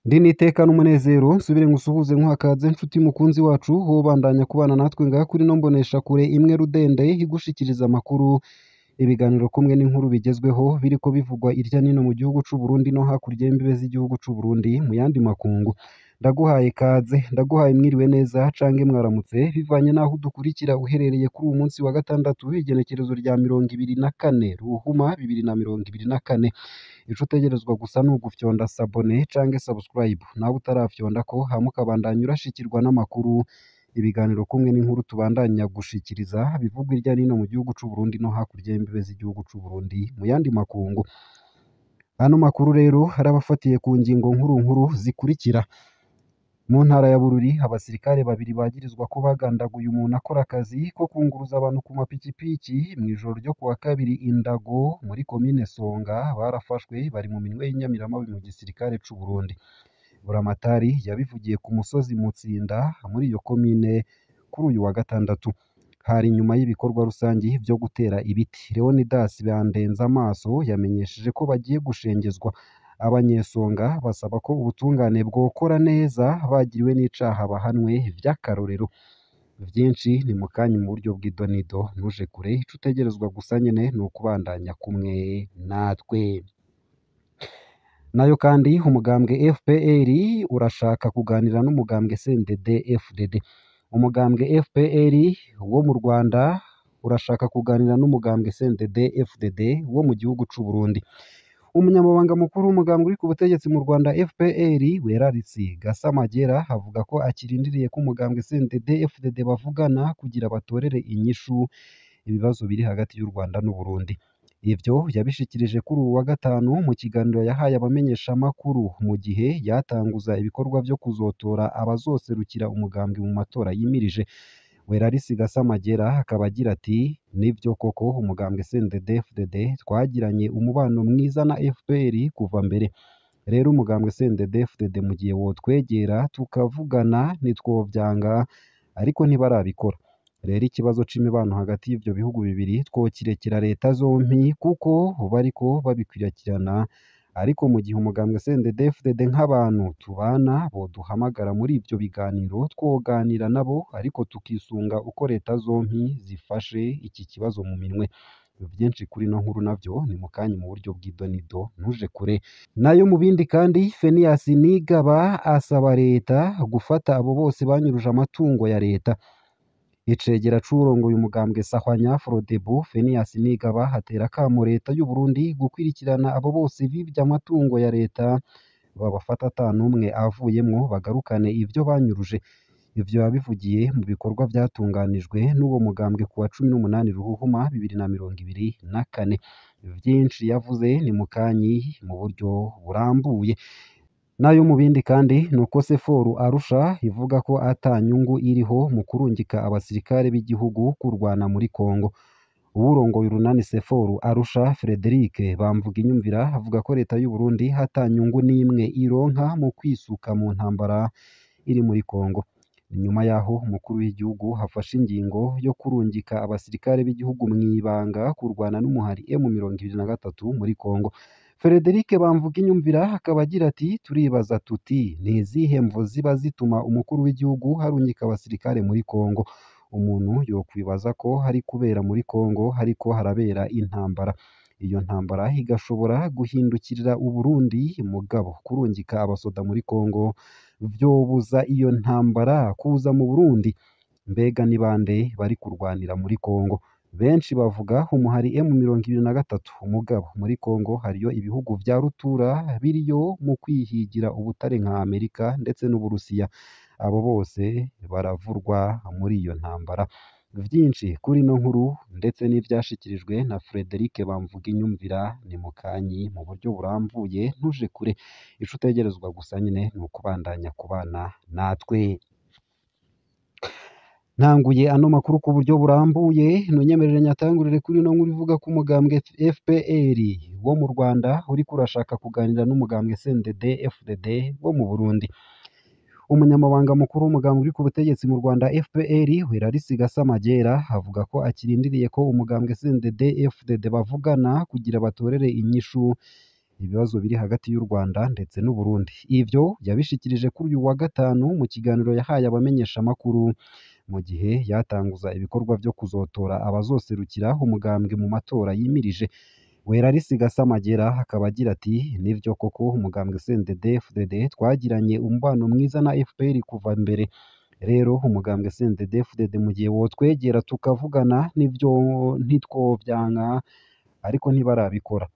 Ndi n'iteka n'umunezero nsubire ngusuhuze nkuhakaze nshuti mukunzi wacu wobandanya kubana natwe ngaha kuri no mboneshakure imwe rudende igushikiriza amakuru, ibiganiro kumwe n'inkuru bigezweho biriko bivugwa irya nino mu gihugu c'u Burundi no hakurya y'imbibe z'igihugu c'u Burundi mu yandi makungu. Ndaguhaye kaze, ndaguhaye mwiriwe neza canke mwaramutse bivanye n'aho udukurikira uherereye kuri uwu munsi wa gatandatu w'igenekerezo rya 24 Ruhuma 2024. Ico utegerezwa gusa ni ugufyonda sabone canke subscribe, nawe utarafyondako hama ukabandanya urashikirwa n'amakuru, ibiganiro kumwe n'inkuru tubandanya gushikiriza bivugwa irya nino mu gihugu c'u Burundi no hakurya y'imbibe z'igihugu c'u Burundi mu yandi makungu. Ano makuru rero arabafatiye ku ngingo nkuru nkuru zikurikira. Mu ntara ya Bururi abasirikare babiri bagirizwa ko bagandaguye umuntu akora akazi ko kunguruza abantu ku mapikipiki mw'ijoro ryo kuwa kabiri Indago muri komine Songa barafashwe bari mu minwe y'inyamiramabi mu gisirikare c'u Burundi. Buramatari yabivugiye ku musozi Mutsinda muri iyo komine kuri uyu wa gatandatu. Hari nyuma y'ibikorwa rusangi vyo gutera ibiti. Leonidas Bandenzamaso yamenyesheje ko bagiye gushengezwa. Abanyesonga basaba ko ubutungane bwokora neza bagiriwe n'icaha bahanwe vy'akarorero. Vyinshi ni mu kanya mu buryo bw'idonido, ntuje kure, ico utegerezwa gusa nyene ni ukubandanya kumwe natwe. Nayo kandi umugambwe FPR urashaka kuganira n'umugambwe CNDD FDD. Umugambwe FPR wo mu Rwanda urashaka kuganira n'umugambwe CNDD FDD wo mu gihugu c'u Burundi. Umunyamabanga mukuru w'umugambwe uri ku butegetsi mu Rwanda FPR Weraritsi Gasamagera avuga ko akirindiriye ko umugambwe CNDD FDD bavugana kugira batorere inyishu ibibazo biri hagati y'u Rwanda n'u Burundi. Ivyo yabishikirije kuri uwu wa gatanu mu kiganiro yahaye abamenyeshamakuru mu gihe yatanguza ibikorwa vyo kuzotora abazoserukira umugambwe mu matora yimirije. Werarisi Gasamagera akaba agira ati: "Nivyo koko umugambwe CNDD-FDD twagiranye umubano mwiza na FPR kuva mbere. Rero umugambwe CNDD-FDD mu gihe wotwegera tukavugana ntitwovyanga, ariko ntibarabikora. Rero ikibazo c'imibano hagati y'ivyo bihugu bibiri twokirekera leta zompi kuko bariko babikwirikirana, ariko mu gihe umugambwe CNDD-FDD nk'abantu tubana boduhamagara muri ivyo biganiro twoganira nabo ariko tukisunga uko leta zompi zifashe iki kibazo mu minwe." Vyinshi kuri ino nkuru navyo ni mu kanya mu buryo bw'idonido, ntuje kure. Nayo mu bindi kandi Fenias Nigaba asaba leta gufata abo bose banyuruje amatungo ya leta. Icegera c'uwurongoye umugambwe Sahwanya Frodebu Fenias Nigaba atera akamo leta y'u Burundi gukwirikirana abo bose bivye amatungo ya leta babafata ata n'umwe avuyemwo bagarukane ivyo banyuruje. Ivyo yabivugiye mu bikorwa vyatunganijwe n'uwo mugambwe kuwa 18 Ruhuhuma 2024. Vyinshi yavuze ni mu kanyi mu buryo burambuye. Nayo mu bindi kandi nuko Seforu Arusha ivuga ko ata nyungu iriho mu kurungika abasirikare b'igihugu kurwana muri Kongo. Uwurongoye urunani Seforu Arusha Frederic Bamvuginyumvira avuga ko leta y'u Burundi ata nyungu n'imwe ironka mu kwisuka mu ntambara iri muri Kongo. Nyuma yaho umukuru w'igihugu hafashe ingingo yo kurungika abasirikare b'igihugu mw'ibanga kurwana n'umuhari M23 muri Kongo. Frederic Bamvuginyumvira akaba agira ati: "Turibaza tuti ni izihe mvo ziba zituma umukuru w'igihugu arungika abasirikare muri Kongo? Umuntu yokwibaza ko hari kubera muri Kongo hariko harabera intambara. Iyo ntambara igashobora guhindukirira Uburundi, mugabo kurungika abasoda muri Kongo vyobuza iyo ntambara kuza mu Burundi? Mbega ni bande bari kurwanira muri Kongo? Benshi bavuga umuhari M23, mugabo muri Kongo hariyo ibihugu vya rutura biriyo mu kwihigira ubutare nka Amerika ndetse n'Uburusiya. Abo bose baravurwa muri iyo ntambara." Vyinshi kuri ino nkuru ndetse n'ivyashikirijwe na Frederic Bamvuginyumvira ni mu kanyi mu buryo burambuye, ntuje kure. Ico utegerezwa gusa nyene ni ukubandanya kubana natwe. Ntanguye ano makuru ku buryo burambuye, ntunyemerere nyatangurire kuri ino nkuru ivuga ko umugambwe FPR wo mu Rwanda uriko urashaka kuganira n'umugambwe CNDD FDD wo mu Burundi. Umunyamabanga mukuru w'umugambwe uri ku butegetsi mu Rwanda FPR Werarisi Gasamagera avuga ko akirindiriye ko umugambwe CNDD FDD bavugana kugira batorere inyishu ibibazo biri hagati y'u Rwanda ndetse n'u Burundi. Ivyo yabishikirije kuri uyu wa gatanu mu kiganiro yahaye abamenyeshamakuru mu gihe yatanguza ibikorwa vyo kuzotora abazoserukira umugambwe mu matora yimirije. Werarisi Gasamagera akaba agira ati: "Nivyo koko umugambwe CNDD-FDD twagiranye umubano mwiza na FPR kuva mbere. Rero umugambwe CNDD-FDD mu gihe wotwegera tukavugana nivyo ntitwovyanka, ariko ntibarabikora.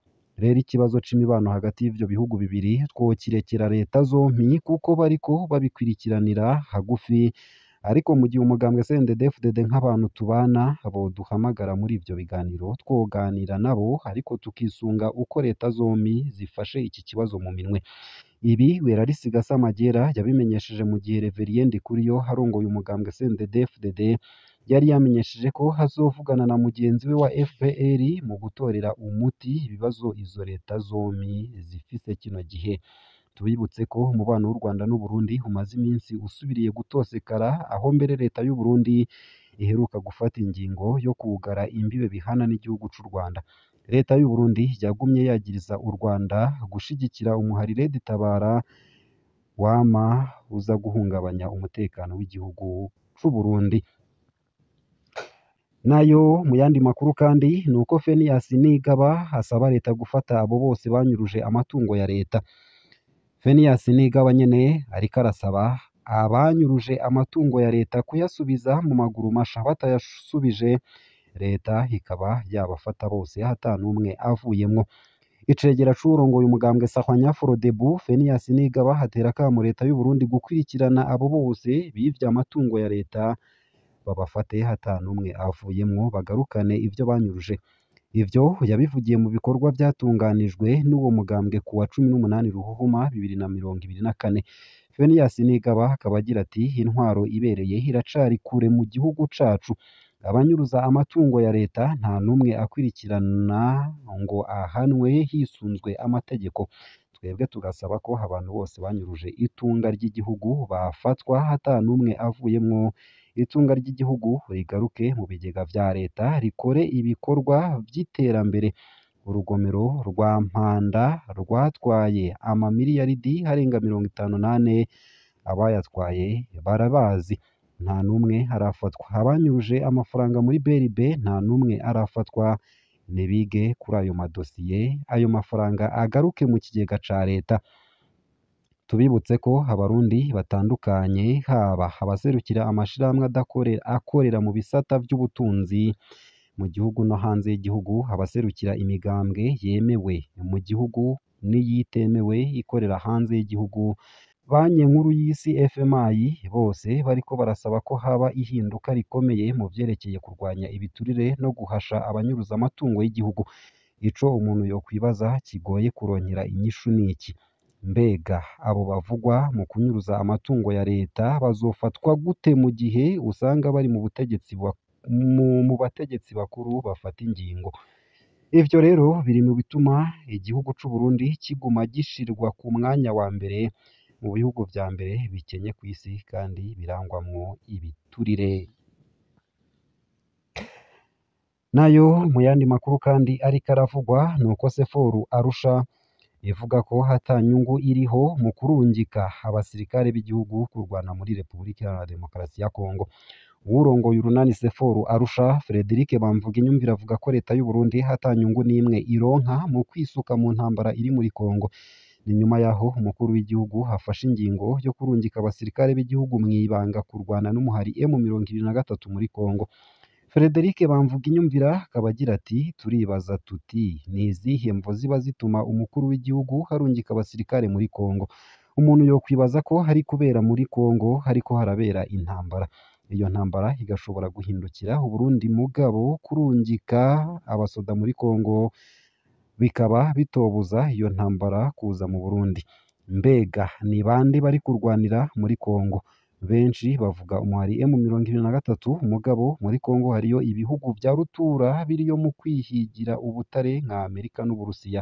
Rero ikibazo c'imibano hagati y'ivyo bihugu bibiri twokirekera leta zompi kuko bariko babikurikiranira hagufi. Ariko mu gihe umugambwe CNDD-FDD nk'abantu tubana boduhamagara muri ivyo biganiro twoganira nabo, ariko tukisunga uko leta zompi zifashe iki kibazo mu minwe." Ibi Werarisi Gasamagera yabimenyesheje mu gihe Reverien Ndikuriyo arongoye umugambwe CNDD-FDD yari yamenyesheje ko azovugana na mugenzi we wa FPR mu gutorera umuti ibibazo izo leta zompi zifise kino gihe. Tubibutse ko umubano w'u Rwanda n'u Burundi umaze iminsi usubiriye gutosekara, aho mbere leta y'u Burundi iheruka gufata ingingo yo kugara imbibe bihana n'igihugu c'u Rwanda. Leta y'u Burundi yagumye yagiriza u Rwanda gushigikira umuhari Red Tabara wama uza guhungabanya umutekano w'igihugu c'u Burundi. Nayo mu yandi makuru kandi ni uko Fenias Nigaba asaba leta gufata abo bose banyuruje amatungo ya leta. Fenias Nigaba nyene ariko arasaba abanyuruje amatungo ya leta kuyasubiza mu maguru masha, batayasubije leta ikaba yabafata bose ata n'umwe avuyemwo. Icegera c'uwurongoye umugambwe Sahwanya Frodebu Fenias Nigaba atera akamo leta y'u Burundi gukurikirana abo bose bivye amatungo ya leta, babafate ata n'umwe avuyemwo, bagarukane ivyo banyuruje. Ivyo yabivugiye mu bikorwa vyatunganijwe n'uwo mugambwe ku wa 18 Ruhuhuma 2024. Fenias Nigaba akaba agira ati: "Intwaro ibereye iracari kure mu gihugu cacu. Abanyuruza amatungo ya leta nta n'umwe akwirikirana ngo ahanwe hisunzwe amategeko. Twebwe tugasaba ko abantu bose banyuruje itunga ry'igihugu bafatwa ata n'umwe avuyemwo, itunga ry'igihugu rigaruke mu bigega vya leta rikore ibikorwa vy'iterambere. Urugomero rwa Mpanda rwatwaye amamiliyaridi arenga 54, abayatwaye barabazi, nta n'umwe arafatwa. Abanyuruje amafaranga muri BRB nta n'umwe arafatwa. Nibige kuri ayo madosiye, ayo mafaranga agaruke mu kigega ca leta." Tubibutse ko abarundi batandukanye, haba abaserukira amashirahamwe akorera mu bisata vy'ubutunzi mu gihugu no hanze y'igihugu, abaserukira imigambwe yemewe mu gihugu n'iyitemewe ikorera hanze y'igihugu, Banki Nkuru y'Isi FMI, bose bariko barasaba ko haba ihinduka rikomeye mu vyerekeye kurwanya ibiturire no guhasha abanyuruza amatungo y'igihugu. Ico umuntu yokwibaza kigoye kuronkera inyishu niki: mbega abo bavugwa mu kunyuruza amatungo ya leta bazofatwa gute mu gihe usanga bari mu butegetsi mu bategetsi bakuru bafata ingingo? Ivyo rero biri mu bituma igihugu c'u Burundi kiguma gishirwa ku mwanya wa mbere mu bihugu vya mbere bikenye kw'isi kandi birangwamwo ibiturire. Nayo mu yandi makuru kandi ariko aravugwa ni uko Seforu Arusha ivuga ko ata nyungu iriho mu kurungika abasirikare b'igihugu kurwana muri Repubulika Iharanira Demokarasi ya Kongo. Uwurongoye urunani Seforu Arusha Frederic Bamvuginyumvira avuga ko leta y'u Burundi ata nyungu n'imwe ironka mu kwisuka mu ntambara iri muri Kongo. Ni nyuma yaho umukuru w'igihugu afashe ingingo yo kurungika abasirikare b'igihugu mw'ibanga kurwana n'umuhari M23 muri Kongo. Frederic Bamvuginyumvira akaba agira ati: "Turibaza tuti ni izihe mvo ziba zituma umukuru w'igihugu arungika abasirikare muri Kongo? Umuntu yokwibaza ko hari kubera muri Kongo hariko harabera intambara, iyo ntambara igashobora guhindukira Uburundi, mugabo kurungika abasoda muri Kongo bikaba bitobuza iyo ntambara kuza mu Burundi. Mbega ni bande bari kurwanira muri Kongo? Benshi bavuga umuhari M23, mugabo muri Kongo hariyo ibihugu vya rutura biriyo mu kwihigira ubutare nka Amerika n'Uburusiya.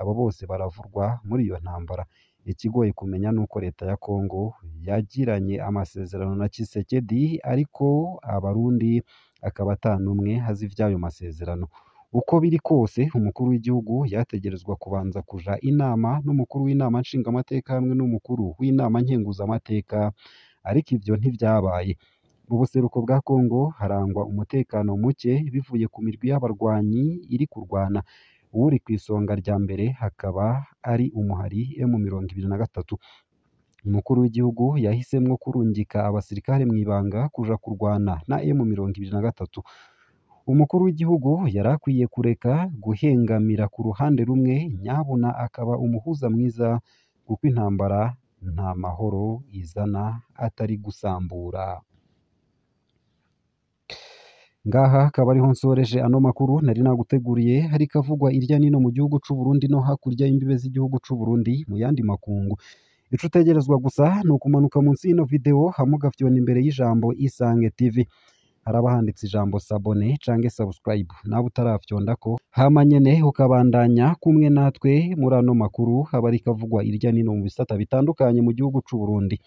Abo bose baravurwa muri iyo ntambara. Ikigoye kumenya nuko leta ya Kongo yagiranye amasezerano na Tshisekedi, ariko abarundi akaba ata n'umwe azi ivy'ayo masezerano. Uko biri kose, umukuru w'igihugu yategerezwa kubanza kuja inama n'umukuru w'inama nshingamateka hamwe n'umukuru w'inama nkenguzamateka, ariko ivyo ntivyabaye. Mu buseruko bwa Congo harangwa umutekano muke bivuye ku mirwi y'abarwanyi iri kurwana. Uwuri kw'isonga rya mbere hakaba ari umuhari M23. Umukuru w'igihugu yahisemwo kurungika abasirikare mw'ibanga kuja kurwana na M23. Umukuru w'igihugu yarakwiye kureka guhengamira ku ruhande rumwe, nyabuna akaba umuhuza mwiza, kuko intambara nta mahoro izana atari gusambura. Ngaha akaba ariho nsoreje ano makuru nari naguteguriye, hariko avugwa irya nino mu gihugu c'u Burundi no hakurya y'imbibe z'igihugu c'u Burundi mu yandi makungu. Ico utegerezwa gusa ni ukumanuka munsi y'ino video hamwe ugafyona imbere y'ijambo Isange TV. Haraba handitse ijambo s'abonner canke subscribe, nawe utarafyondako, hama nyene ukabandanya kumwe natwe muri ano makuru aba ariko avugwa irya nino mu bisata bitandukanye mu gihugu c'u Burundi.